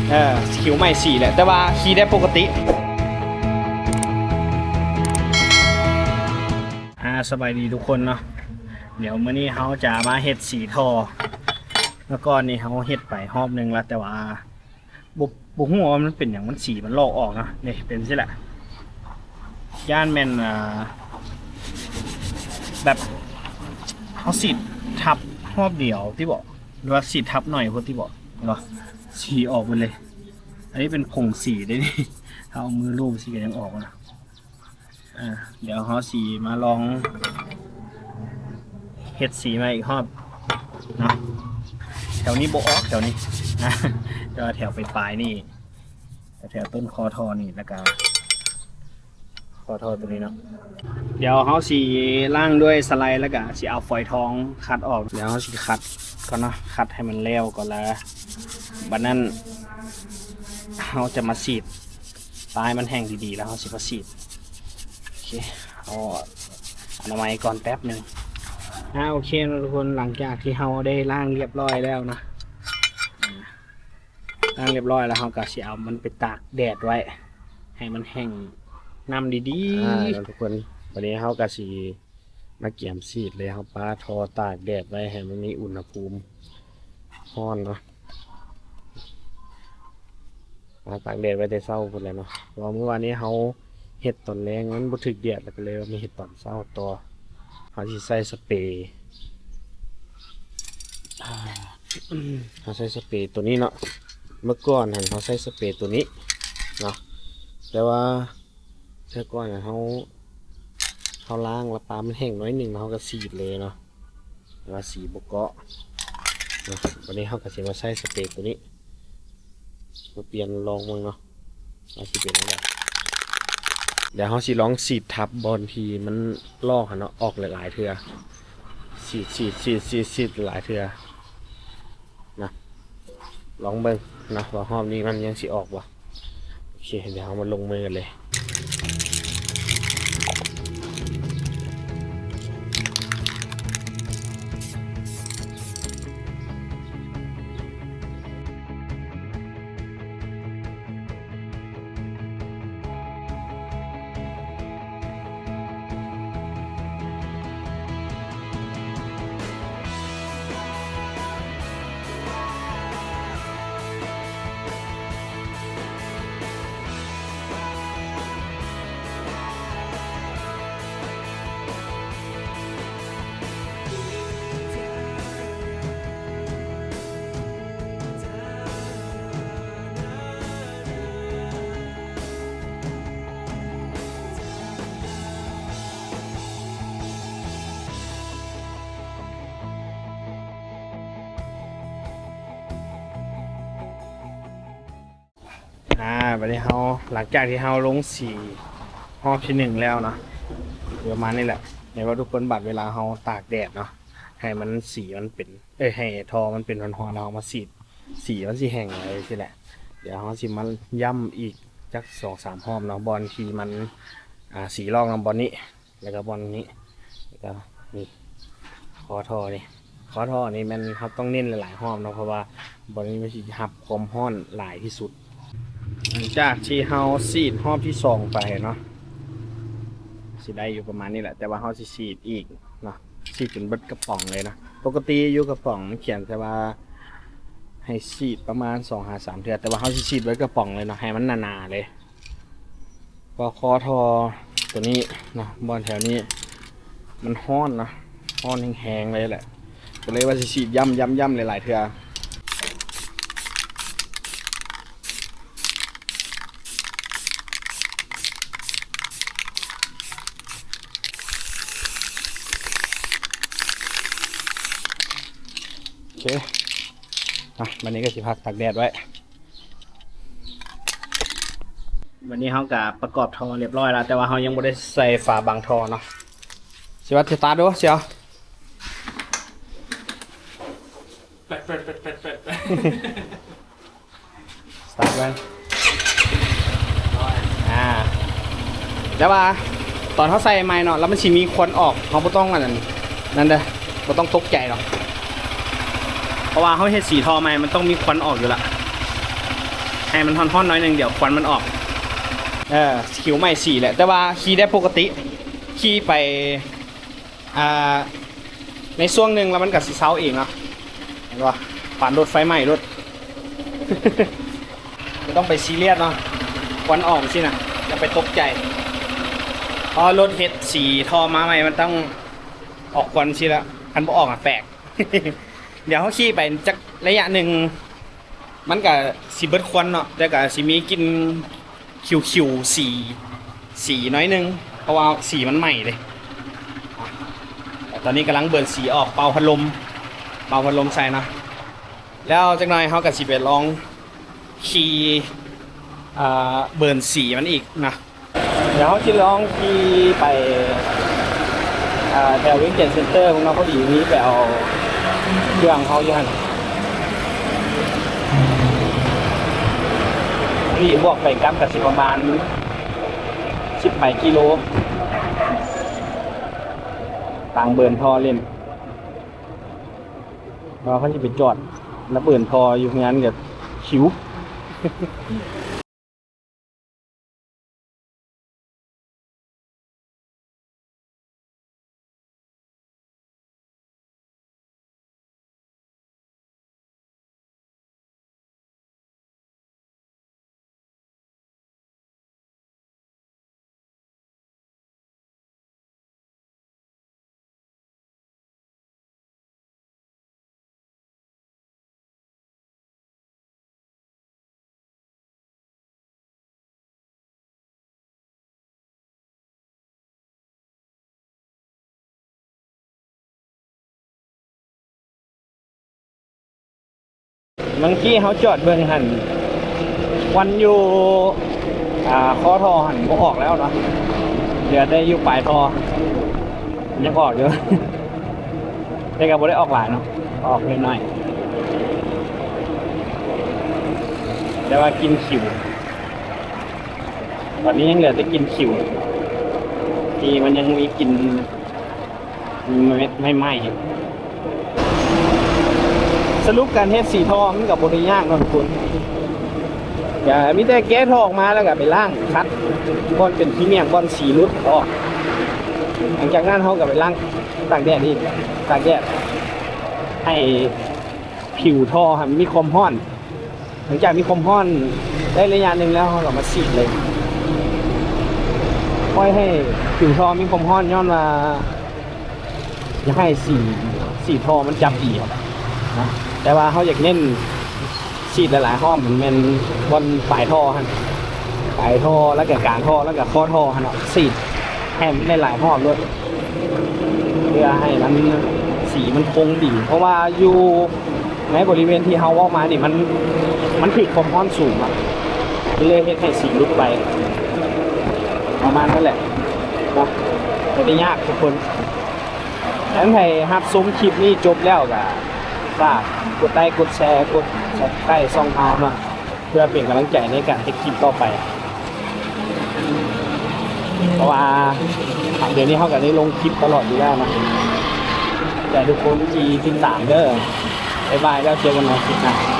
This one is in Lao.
ເອີ ຄິວໃໝ່ສີແຫຼະ ແຕ່ວ່າຂີ່ໄດ້ປົກກະຕິ. ອ່າ ສະບາຍດີທຸກຄົນເນາະ. ດຽວມື້ນີ້ເຮົາຈະມາເຮັດສີທໍ່. ເມື່ອກ່ອນນີ້ເຮົາເຮັດໄປຮອບໜຶ່ງລະ ແຕ່ວ່າ ບໍ່ ບໍ່ຮູ້ວ່າມັນເປັນຫຍັງ ມັນສີມັນລອກອອກເນາະ. ນີ້ເປັນຈັ່ງຊີ້ແຫຼະ ຢ້ານແມ່ນ ອ່າ ແບບເຮົາສີດທັບຮອບດຽວຕິບໍ ຫຼືວ່າສີດທັບໜ້ອຍໂພດຕິບໍ ເຫັນບໍ່ ສີອອກເບິດເລີຍ. ອັນນີ້ເປັນຜົງສີເດ້ນີ້ ເຮົາເອົາມືລູບຊິກະຍັງອອກນະ. ອ່າ ດຽວເຮົາຊິມາລອງເຮັດສີໃໝ່ອີກຮອບເນາະ. ແຖວນີ້ບໍ່ອອກ ແຖວນີ້ນະ ແຕ່ວ່າແຖວປາຍໆນີ້ ແຖວຕົ້ນຄໍທໍ່ນີ້ ແລ້ວກະຄໍທໍ່ໂຕນີ້ເນາະ. ດຽວເຮົາຊິລ້າງດ້ວຍສະໄລ ແລ້ວກະຊິເອົາຟອຍທອງຂັດອອກ. ດຽວເຮົາຊິຂັດກ່ອນເນາະ ຂັດໃຫ້ມັນແລ້ວກ່ອນລະ ບາດນັ້ນເຮົາຈະມາສີດ ປາໃຫ້ມັນແຫ້ງດີໆ ແລ້ວເຮົາຊິມາສີດ. ໂອເຄ ເອົາອະນາໄມກ່ອນແປັບໜຶ່ງ. ອ່າ ໂອເຄເນາະທຸກຄົນ ຫຼັງຈາກທີ່ເຮົາໄດ້ລ້າງລຽບຮ້ອຍແລ້ວນະ ອ່າ ລ້າງລຽບຮ້ອຍແລ້ວ ເຮົາກະຊິເອົາມັນໄປຕາກແດດໄວ້ ໃຫ້ມັນແຫ້ງນ້ຳດີໆ. ອ່າ ເນາະທຸກຄົນ ບາດນີ້ເຮົາກະຊິ ມາກຽມສີດເລີຍ. ເຮົາປະທໍ່ຕາກແດດໄວ້ໃຫ້ມັນມີອຸນຫະພູມຮ້ອນເນາະ ມາຕາກແດດໄວ້ແຕ່ເຊົ້າພຸ້ນແຫຼະເນາະ ເພາະວ່າມື້ວານນີ້ເຮົາເຮັດຕອນແລງມັນບໍ່ຖືກແດດ ແລ້ວກະເລີຍວ່າມາເຮັດຕອນເຊົ້າຕໍ່. ເຮົາຊິໃສ່ສະເປ ເຮົາໃສ່ສະເປໂຕນີ້ເນາະ. ເມື່ອກ່ອນຫັ້ນເຮົາໃສ່ສະເປໂຕນີ້ເນາະ ແຕ່ວ່າ ແຕ່ກ່ອນເຮົາ ເຮົາລ້າງແລ້ວປາມັນແຫ້ງໜ້ອຍໜຶ່ງ ເຮົາກະສີດເລີຍເນາະ ວ່າສີບໍ່ເກາະເນາະ. ບາດນີ້ເຮົາກະຊິມາໃສ່ສະເປໂຕນີ້ ມາປ່ຽນລອງເບິ່ງເນາະ ວ່າຊິເປັນແນວໃດ. ດຽວເຮົາຊິລອງສີດທັບບ່ອນທີ່ມັນລອກຫັ້ນເນາະ ອອກຫຼາຍໆເທື່ອ ສີດ ສີດ ສີດ ສີດ ສີດຫຼາຍເທື່ອ. ນະ ລອງເບິ່ງນະ ວ່າຮອບນີ້ມັນຍັງຊິອອກບໍ່. ໂອເຄ ດຽວເຮົາມາລົງມືກັນເລີຍ. ອ່າ ບາດນີ້ເຮົາ ຫຼັງຈາກທີ່ເຮົາລົງສີຮອບທີໜຶ່ງແລ້ວເນາະ ປະມານນີ້ແຫຼະ ໃຫ້ວ່າທຸກຄົນ ບາດເວລາເຮົາຕາກແດດເນາະ ໃຫ້ມັນ ສີມັນເປັນ ເອີຍ ໃຫ້ທໍ່ມັນເປັນຮ້ອນໆ ແລ້ວເຮົາມາສີດ ສີມັນຊິແຫ້ງໄວຊີ້ແຫຼະ. ດຽວເຮົາຊິມາຢ້ຳອີກຈັກສອງສາມຮອບເນາະ ບ່ອນທີ່ມັນ ອ່າ ສີລອກນຳບ່ອນນີ້ ແລ້ວກະບ່ອນນີ້ ແລ້ວກະນີ້ ຄໍທໍ່ນີ້ ຄໍທໍ່ນີ້ແມ່ນເຮົາຕ້ອງເນັ້ນຫຼາຍໆຮອບເນາະ ເພາະວ່າບ່ອນນີ້ມັນຊິຮັບຄວາມຮ້ອນຫຼາຍທີ່ສຸດ. ຫຼັງຈາກທີ່ເຮົາສີດຮອບທີສອງໄປເນາະ ຊິໄດ້ຢູ່ປະມານນີ້ແຫຼະ ແຕ່ວ່າເຮົາຊິສີດອີກເນາະ ສີດຈົນເບິດກະປ໋ອງເລີຍນະ. ປົກກະຕິຢູ່ກະປ໋ອງມັນຂຽນແຕ່ວ່າໃຫ້ສີດປະມານສອງຫາສາມເທື່ອ ແຕ່ວ່າເຮົາຊິສີດເບິດກະປ໋ອງເລີຍເນາະ ໃຫ້ມັນໜາໆເລີຍ. ເພາະຄໍທໍ່ໂຕນີ້ເນາະ ບ່ອນແຖວນີ້ມັນຮ້ອນເນາະ ຮ້ອນແຮງໆເລີຍແຫຼະ ກະເລີຍວ່າຊິສີດຢ້ຳໆໆຫຼາຍໆເທື່ອ. ໂອເຄ ອ່ະ ບາດນີ້ກະຊິພັກຕາກແດດໄວ້. ບາດນີ້ເຮົາກະປະກອບທໍ່ຮຽບຮ້ອຍແລ້ວ ແຕ່ວ່າເຮົາຍັງບໍ່ໄດ້ໃສ່ຝາບັງທໍ່ເນາະ. ຊິວັດ ສະຕາດດູ ສຽວ. ສະຕາດເບິ່ງ ອ່າ ແຕ່ວ່າຕອນເຮົາໃສ່ໃໝ່ເນາະ ແລ້ວມັນຊິມີຄວັນອອກ ເຮົາບໍ່ຕ້ອງອັນນັ້ນ ນັ້ນເດີ ບໍ່ຕ້ອງຕົກໃຈດອກ ເພາະວ່າເຮົາເຮັດສີທໍ່ໃໝ່ ມັນຕ້ອງມີຄວັນອອກຢູ່ລະ. ໃຫ້ມັນຮ້ອນໆໜ້ອຍໜຶ່ງ ດຽວຄວັນມັນອອກ. ເອີ ຊິຂິວໃໝ່ສີແຫຼະ ແຕ່ວ່າຂີ່ໄດ້ປົກກະຕິ ຂີ່ໄປ ອ່າ ໃນຊ່ວງໜຶ່ງແລ້ວມັນກໍຊິເຊົາເອງເນາະ ເຫັນບໍ່? ປານລົດໄຟໄໝ້ໂລດ ບໍ່ຕ້ອງໄປຊີຣຽສເນາະ ຄວັນອອກຊີ້ນະ ຢ່າໄປຕົກໃຈ ເພາະລົດເຮັດສີທໍ່ມາໃໝ່ ມັນຕ້ອງອອກຄວັນຊີ້ລະ ຄັນບໍ່ອອກອະແປກ. ດຽວເຮົາຂີ່ໄປຈັກໄລຍະໜຶ່ງ ມັນກະຊິເບິດຄວັນເນາະ ແຕ່ກະຊິມີກິ່ນຂິວໆ ສີ ສີໜ້ອຍໜຶ່ງ ເພາະວ່າສີມັນໃໝ່ເດ້. ຕອນນີ້ກຳລັງເບີນສີອອກ ເປົ່າພັດລົມ ເປົ່າພັດລົມໃສ່ເນາະ ແລ້ວຈັກໜ່ອຍເຮົາກະຊິໄປລອງຂີ່ ເອີ ເບີນສີມັນອີກເນາະ. ດຽວເຮົາຊິລອງຂີ່ໄປ ເອີ ແຖວວຽງຈັນເຊັນເຕີພຸ້ນເນາະ ພໍດີມີໄປເອົາເຄື່ອງເຮົາຢູ່ຫັ້ນ ນີ້ບວກໄປກັບກໍຊິປະມານສິບປາຍກິໂລ ຕ່າງເບີນທໍ່ຫຼິ້ນ ວ່າເຂົາຊິໄປຈອດລະເບີນທໍ່ຢູ່ເຮືອນກໍຫິວ. ເມື່ອກີ້ເຮົາຈອດເບິ່ງຫັ້ນ ຄວັນຢູ່ ອ່າ ຄໍທໍ່ຫັ້ນບໍ່ອອກແລ້ວເນາະ ເຫຼືອແຕ່ຢູ່ປາຍທໍ່ຍັງອອກຢູ່ ແຕ່ກໍບໍ່ໄດ້ອອກຫຼາຍເນາະ ອອກເລັກນ້ອຍ ແຕ່ວ່າກິ່ນຂິວ ຕອນນີ້ຍັງເຫຼືອແຕ່ກິ່ນຂິວ ທີ່ມັນຍັງມີກິ່ນເມັດໄມ້ໆ. ສະຫຼຸບການເຮັດສີທໍ່ມັນກໍບໍ່ໄດ້ຍາກເນາະທຸກຄົນ ກໍມີແຕ່ແກະທໍ່ອອກມາ ແລ້ວກໍໄປລ້າງຂັດບ່ອນເປັນຂີ້ເໝ້ຍງ ບ່ອນສີຫຼຸດອອກ ຫຼັງຈາກນັ້ນເຮົາກໍໄປລ້າງຕາກແດດອີກ ຕາກແດດໃຫ້ຜິວທໍ່ໃຫ້ມັນມີຄວາມຮ້ອນ ຫຼັງຈາກມີຄວາມຮ້ອນໄດ້ໄລຍະໜຶ່ງແລ້ວ ເຮົາກໍມາສີດເລີຍ ປ່ອຍໃຫ້ຜິວທໍ່ມີຄວາມຮ້ອນ ຍ້ອນວ່າຢາກໃຫ້ສີ ສີທໍ່ມັນຈັບດີເນາະ ແຕ່ວ່າເຮົາຢາກເນັ້ນສີດຫຼາຍໆຮອບ ແມ່ນບ່ອນປາຍທໍ່ຫັ້ນ ປາຍທໍ່ ແລ້ວກໍກາງທໍ່ ແລ້ວກໍຄໍທໍ່ຫັ້ນເນາະ ສີດໃຫ້ມັນຫຼາຍໆຮອບໂລດ ເພື່ອໃຫ້ມັນ ສີມັນຄົງດີ ເພາະວ່າຢູ່ ໃນບໍລິເວນທີ່ເຮົາເວົ້າມານີ້ ມັນ ມັນຖືກຄວາມຮ້ອນສູງເນາະ ມັນເລີຍເຮັດໃຫ້ສີຫຼຸດໄປ ປະມານນັ້ນແຫຼະເນາະ ບໍ່ໄດ້ຍາກທຸກຄົນ. ຄັນໃຜຮັບຊົມຄລິບນີ້ຈົບແລ້ວກໍຝາກກົດໄລກ໌ ກົດແຊ ກົດ Subscribe ຊ່ອງເຮົາເນາະ ເພື່ອເປັນກຳລັງໃຈໃນການເຮັດຄລິບຕໍ່ໄປ ເພາະວ່າດຽວນີ້ເຮົາກໍໄດ້ລົງຄລິບຕະຫຼອດຢູ່ແລ້ວເນາະ ຂອບໃຈທຸກຄົນທີ່ຕິດຕາມເດີ ບາຍບາຍ ແລ້ວເຈີກັນໃໝ່ຄລິບໜ້າ.